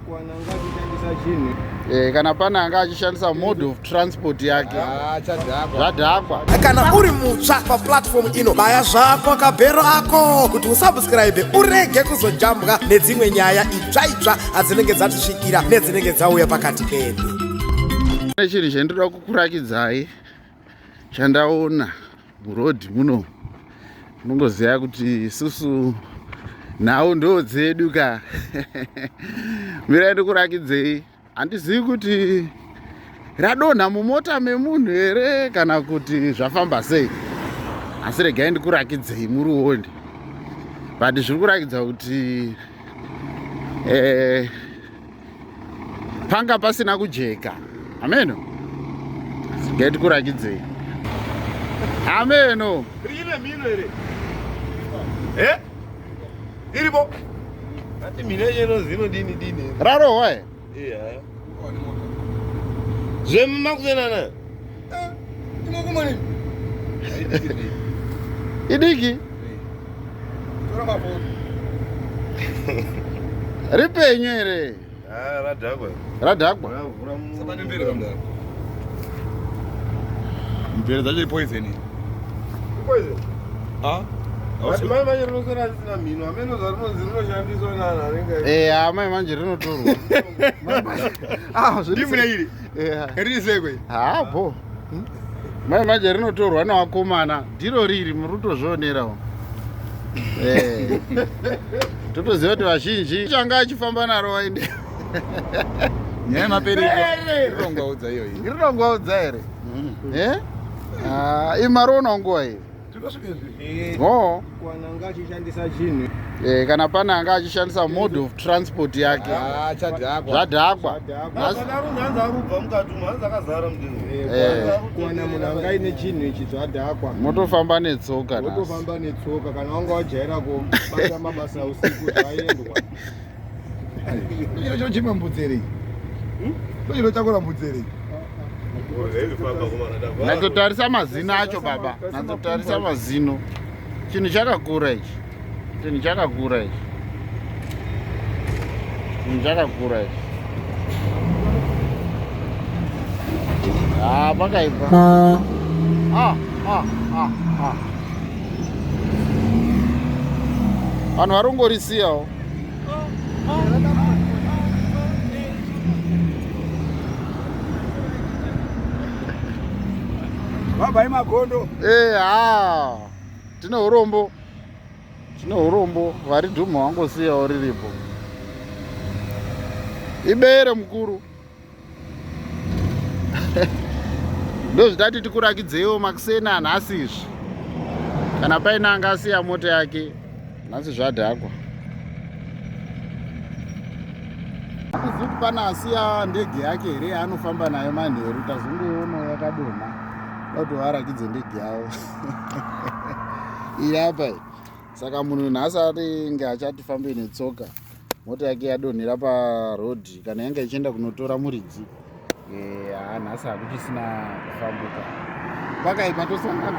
Kuwana anga achishandisa chinhu. Eh, kana pane anga achishandisa mode of transport yake Ah, chadhakwa. Zvadhakwa. Kana uri mutsva paplatform ino, baya zvako kabhero ako kuti usubscribe urege kuzojambwa nedzimwe nyaya itsva itsva adzinenge dzatisvikira nedzinenge dzauya pakati pedu. Pane chinhu chandinoda kukurakidzai chandaona muroad muno. Munongoziva kuti isusu nhau ndo dzedu ka. Mirai ndikurakidzei. Handizivi kuti radonha mumota memunhu here kana kuti zvafamba sei, asi regai ndikurakidzei murione. But zviri kurakidza kuti panga pasina kujeka. Ameno, regai ndikurakidzei. Ameno. Rine mhino here? Eh? Iripo? Ati mhino yacho inonzi inodini dini? Rarohwa here? Iya. Zvemakusenana. Idiki. Ripenyu here? Ah, radhakwa. Radhakwa. Ravhura mu. Sabane mbere kamdara. Mvere dzacho ipoison. Poison. Ah? Mai manje rinoswera risina mhino, ameno zvarinonzi rinoshandiswa naanhu anenge Eh, ah, mai manje rinotorwa. Ah, zviri Ndimune iri. Eh. Riri sekwe. Ha, bo. Mai manje rinotorwa nevakomana. Ndiro riri muri kutozvionerawo. Eh. Totoziva kuti vazhinji changa achifamba naro vaende. Nyaya yemapereko. Rinongwaudza iyoyi. Rinongwaudza here? Eh? Ah, imaroona nguva iyi. Oh. Kuwana anga achishandisa chinhu. Eh, kana pane anga achishandisa mode of transport yake. Ah, chadhakwa. Zvadhakwa. Zvadhakwa. Nhasi- Hanzi arubva mukati umu, hanzi akazara mudini. Eh. Kuwana munhu anga aine chinhu ichi zvadhakwa. Motofamba netsoka nhasi. Wotofamba netsoka kana wanga wajaira kubata mabasa usiku zvaendwa. Chiro chiro chimwe mbudzi here? Chiro chakora mbudzi here? Natsotarisa mazino acho baba. Natsotarisa mazino. Chinhu chakakura ichi. Chinhu chakakura ichi. Chinhu chakakura ichi. Ah, pakaipa. Ah, ah, ah, ah. Vanhu vari kungorisiyawo. Baba imagondo. Eh, ha. Tine urombo. Tine urombo vari dhuma wangosiyawo riripo. Ibere mukuru. Ndozvitati tikurakidzeiwo makuseni anhasi izvi. Kana paine anga asiya mota yake nhasi zvadhakwa. Handizivi kuti pane asiya ndege yake here yaanofamba nayo manheru, tazongoiona yakadonha. Kuti varakidze ndege yavo. Iri apa iyi. Saka munhu nhasi anenge achati fambe netsoka, mota yake yadonhera paroad kana yanga ichienda kunotora muridzi. Nhasi hakuchisina kufambuka. Pakaipa tosangana.